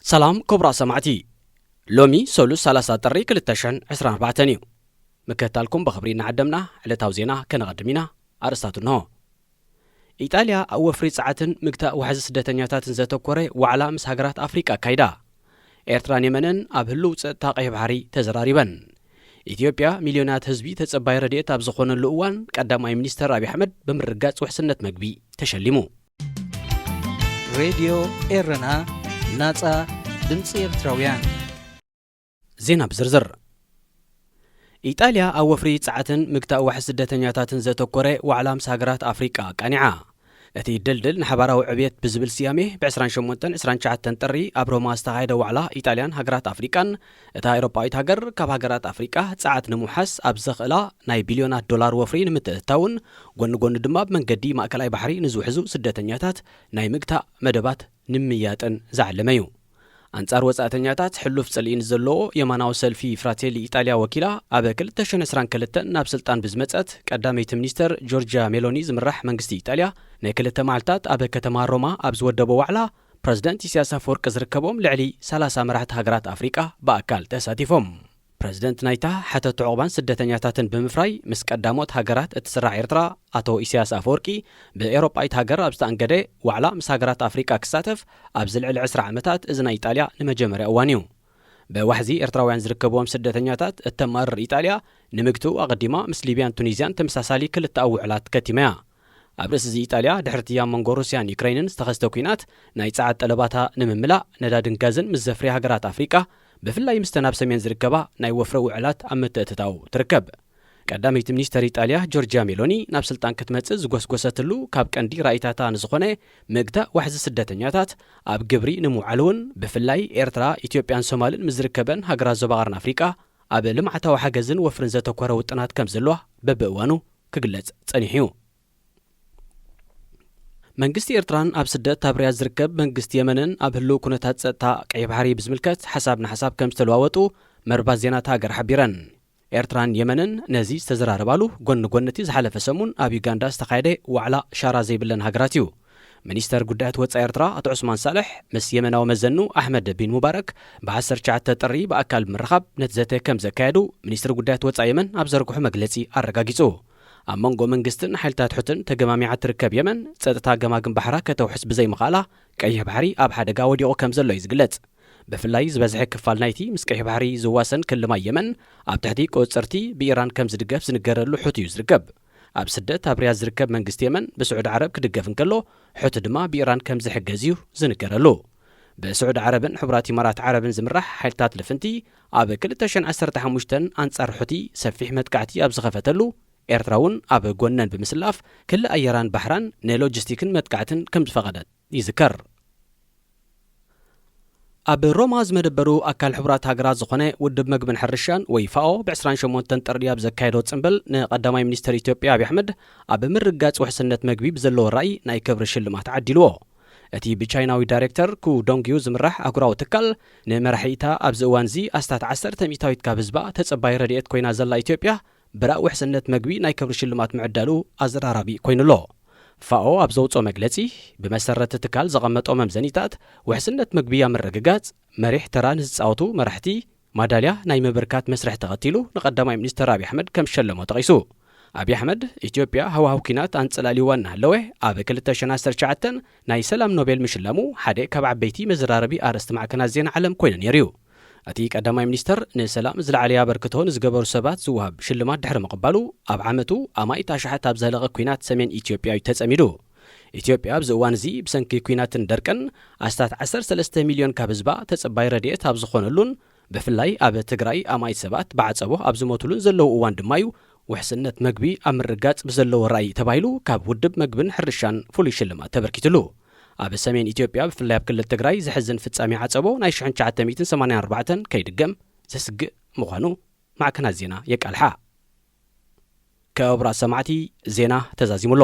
ሰላም ክቡራት ሰማዕቲ፣ ሎሚ ሰሉስ ሰላሳ ጥሪ ክልተ ሽሕን ዕስራን ኣርባዕተን እዩ። ምክትታልኩም ብኽብሪ እናዓደምና ዕለታዊ ዜና ከነቐድም ኢና። ኣርእስታቱ እንሆ። ኢጣልያ ኣብ ወፍሪ ጸዓትን ምግታእ ዋሕዚ ስደተኛታትን ዘተኮረ ዋዕላ ምስ ሃገራት ኣፍሪቃ ኣካይዳ። ኤርትራን የመንን ኣብ ህሉው ጸጥታ ቀይሕ ባሕሪ ተዘራሪበን። ኢትዮጵያ ሚልዮናት ህዝቢ ተጸባይ ረድኤት ኣብ ዝኾነሉ እዋን ቀዳማይ ሚኒስተር ኣብይ ኣሕመድ ብምርጋጽ ውሕስነት መግቢ ተሸሊሙ። ሬድዮ ኤረና፣ ናጻ ድምጺ ኤርትራውያን። ዜና ብዝርዝር። ኢጣልያ ኣብ ወፍሪ ጸዓትን ምግታእ ዋሕዚ ስደተኛታትን ዘተኮረ ዋዕላ ምስ ሃገራት ኣፍሪቃ ኣቃኒዓ። እቲ ድልድል ንሓባራዊ ዕብየት ብዝብል ስያሜ ብ ዕስራን ሸሞንተን ዕስራን ትሽዓተን ጥሪ ኣብ ሮማ ዝተኻየደ ዋዕላ ኢጣልያን ሃገራት ኣፍሪቃን፣ እታ ኤውሮጳዊት ሃገር ካብ ሃገራት ኣፍሪቃ ጸዓት ንምውሓስ ኣብ ዘኽእላ ናይ ቢልዮናት ዶላር ወፍሪ ንምትእትታውን፣ ጎኒ ጎኒ ድማ ብመንገዲ ማእከላይ ባሕሪ ንዝውሕዙ ስደተኛታት ናይ ምግታእ መደባት ንምምይያጥን ዝዓለመ እዩ። ኣንጻር ወጻእተኛታት ሕሉፍ ጽልኢ ንዘለዎ የማናዊ ሰልፊ ፍራቴሊ ኢጣልያ ወኪላ ኣብ ክልተ ሽሕን ዕስራን ክልተን ናብ ስልጣን ብዝመጸት ቀዳመይቲ ሚኒስተር ጆርጅያ ሜሎኒ ዝምራሕ መንግስቲ ኢጣልያ ናይ ክልተ መዓልታት ኣብ ከተማ ሮማ ኣብ ዝወደቦ ዋዕላ፣ ፕረዚደንት ኢሳያስ ኣፈወርቂ ዝርከቦም ልዕሊ ሰላሳ መራሕቲ ሃገራት ኣፍሪቃ ብኣካል ተሳቲፎም። ፕረዚደንት ናይታ ሕተት ዑቕባን ስደተኛታትን ብምፍራይ ምስ ቀዳሞት ሃገራት እትስራሕ ኤርትራ ኣቶ ኢሳያስ ኣፈወርቂ ብኤውሮጳዊት ሃገር ኣብ ዝተኣንገደ ዋዕላ ምስ ሃገራት ኣፍሪቃ ክሳተፍ ኣብዚ ልዕሊ ዕስራ ዓመታት እዚ ናይ ኢጣልያ ንመጀመርያ እዋን እዩ። ብዋሕዚ ኤርትራውያን ዝርከብዎም ስደተኛታት እተማርር ኢጣልያ ንምግትኡ ኣቐዲማ ምስ ሊብያን ቱኒዝያን ተመሳሳሊ ክልተኣዊ ውዕላት ከቲማ እያ። ኣብ ርእሲ እዚ ኢጣልያ ድሕርቲ ኣብ መንጎ ሩስያን ዩክረይንን ዝተኸስተ ኲናት ናይ ጸዓት ጠለባታ ንምምላእ ነዳድን ጋዝን ምስ ዘፍርያ ሃገራት ኣፍሪቃ ብፍላይ ምስተን ኣብ ሰሜን ዝርከባ ናይ ወፍሪ ውዕላት ኣብ ምትእትታው ትርከብ። ቀዳመይቲ ሚኒስተር ኢጣልያ ጆርጅያ ሜሎኒ ናብ ስልጣን ክትመጽእ ዝጎስጎሰትሉ ካብ ቀንዲ ራእይታታ ንዝኾነ ምግታእ ዋሕዚ ስደተኛታት ኣብ ግብሪ ንምውዓል እውን ብፍላይ ኤርትራ፣ ኢትዮጵያን ሶማልን ምስ ዝርከበን ሃገራት ዞባ ቀርኒ ኣፍሪቃ ኣብ ልምዓታዊ ሓገዝን ወፍርን ዘተኮረ ውጥናት ከም ዘለዋ በብእዋኑ ክግለጽ ጸኒሑ እዩ። መንግስቲ ኤርትራን ኣብ ስደት ኣብ ሪያድ ዝርከብ መንግስቲ የመንን ኣብ ህልው ኩነታት ጸጥታ ቀይሕ ባሕሪ ብዝምልከት ሓሳብ ንሓሳብ ከም ዝተለዋወጡ መርባት ዜናታ ሃገር ሓቢረን። ኤርትራን የመንን ነዚ ዝተዘራረባሉ ጎኒ ጎኒ እቲ ዝሓለፈ ሰሙን ኣብ ዩጋንዳ ዝተኻየደ ዋዕላ ሻራ ዘይብለን ሃገራት እዩ። ሚኒስተር ጉዳያት ወጻኢ ኤርትራ ኣቶ ዑስማን ሳልሕ ምስ የመናዊ መዘኑ ኣሕመድ ቢን ሙባረክ ብ ዓሰርተ ትሽዓተ ጥሪ ብኣካል ብምርኻብ ነቲ ዘተ ከም ዘካየዱ ሚኒስትሪ ጉዳያት ወጻኢ የመን ኣብ ዘርግሖ መግለጺ ኣረጋጊጹ። ኣብ መንጎ መንግስትን ሓይልታት ሑትን ተገማሚዓ ትርከብ የመን፣ ጸጥታ ገማግም ባሕራ ከተውሕስ ብዘይምኽኣላ፣ ቀይሕ ባሕሪ ኣብ ሓደጋ ወዲቑ ከም ዘሎ እዩ ዝግለጽ። ብፍላይ ዝበዝሐ ክፋል ናይቲ ምስ ቀይሕ ባሕሪ ዝዋሰን ክሊ ማይ የመን፣ ኣብ ትሕቲ ቁጽጽርቲ ብኢራን ከም ዝድገፍ ዝንገረሉ ሑቲ እዩ ዝርከብ። ኣብ ስደት ኣብ ሪያድ ዝርከብ መንግስቲ የመን ብስዑዲ ዓረብ ክድገፍ እንከሎ፣ ሑቲ ድማ ብኢራን ከም ዝሕገዝ እዩ ዝንገረሉ። ብስዑዲ ዓረብን ሕቡራት ኢማራት ዓረብን ዝምራሕ ሓይልታት ልፍንቲ ኣብ ክልተ ሽሕን ዓሰርተ ሓሙሽተን ኣንጻር ሑቲ ሰፊሕ መጥቃዕቲ ኣብ ዝኸፈተሉ፣ ኤርትራ እውን ኣብ ጎነን ብምስላፍ ክሊ ኣየራን ባሕራን ንሎጂስቲክን መጥቃዕትን ከም ዝፈቐደት ይዝከር። ኣብ ሮማ ዝመደበሩ ኣካል ሕቡራት ሃገራት ዝኾነ ውድብ መግብን ሕርሻን ወይ ፋኦ ብ ዕስራን ሸሞንተን ጥሪ ኣብ ዘካየዶ ጽምብል ንቐዳማይ ሚኒስተር ኢትዮጵያ ኣብይ ኣሕመድ ኣብ ምርጋጽ ውሕስነት መግቢ ብዘለዎ ራእይ ናይ ክብሪ ሽልማት ዓዲልዎ። እቲ ብቻይናዊ ዳይሬክተር ኩ ዶንግዩ ዝምራሕ ኣህጉራዊ ትካል ንመራሒታ ኣብዚ እዋንዚ ኣስታት ዓሰርተ ሚእታዊት ካብ ህዝባ ተጸባይ ረድኤት ኮይና ዘላ ኢትዮጵያ ብራእ ውሕስነት መግቢ ናይ ክብሪ ሽልማት ምዕዳሉ ኣዘራራቢ ኮይኑ ኣሎ። ፋኦ ኣብ ዘውፅኦ መግለፂ፣ ብመሰረት ትካል ዘቐመጦ መምዘኒታት ውሕስነት መግቢ ኣብ ምርግጋፅ መሪሕ ተራ ንዝፃወቱ መራሕቲ ማዳልያ ናይ ምብርካት መስርሕ ተኸቲሉ ንቀዳማይ ሚኒስትር ኣብይ ኣሕመድ ከም ዝሸለሞ ጠቒሱ። ኣብይ ኣሕመድ፣ ኢትዮጵያ ሃዋህው ኲናት ኣንፀላልይዋ እናሃለወ ኣብ ክልተ ሽሕን ዓሰርተ ትሽዓተን ናይ ሰላም ኖቤል ምሽላሙ ሓደ ካብ ዓበይቲ መዘራረቢ ኣርእስቲ ማዕከናት ዜና ዓለም ኮይኑ ነይሩ እዩ። እቲ ቀዳማይ ሚኒስተር ንሰላም ዝለዓለ ኣበርክቶ ንዝገበሩ ሰባት ዝወሃብ ሽልማት ድሕሪ ምቕባሉ፣ ኣብ ዓመቱ ኣማኢት ኣሽሓት ኣብ ዘህለቐ ኲናት ሰሜን ኢትዮጵያ እዩ ተጸሚዱ። ኢትዮጵያ ኣብዚ እዋን እዚ ብሰንኪ ኲናትን ደርቅን ኣስታት ዓሰርተ ሰለስተ ሚልዮን ካብ ህዝባ ተጸባይ ረድኤት ኣብ ዝኾነሉን ብፍላይ ኣብ ትግራይ ኣማኢት ሰባት ብዓጸቦ ኣብ ዝሞቱሉን ዘለዉ እዋን ድማ እዩ ውሕስነት መግቢ ኣብ ምርጋጽ ብዘለዎ ራእይ ተባሂሉ ካብ ውድብ መግብን ሕርሻን ፍሉይ ሽልማት ተበርኪትሉ። ኣብ ሰሜን ኢትዮጵያ ብፍላይ ኣብ ክልል ትግራይ ዘሕዝን ፍጻሜ ዓጸቦ ናይ ሽሕን ትሽዓተ ሚእትን ሰማንያን ኣርባዕተን ከይድገም ዘስግእ ምዃኑ ማዕከናት ዜና የቃልሓ። ክቡራት ሰማዕቲ፣ ዜና ተዛዚሙ ኣሎ።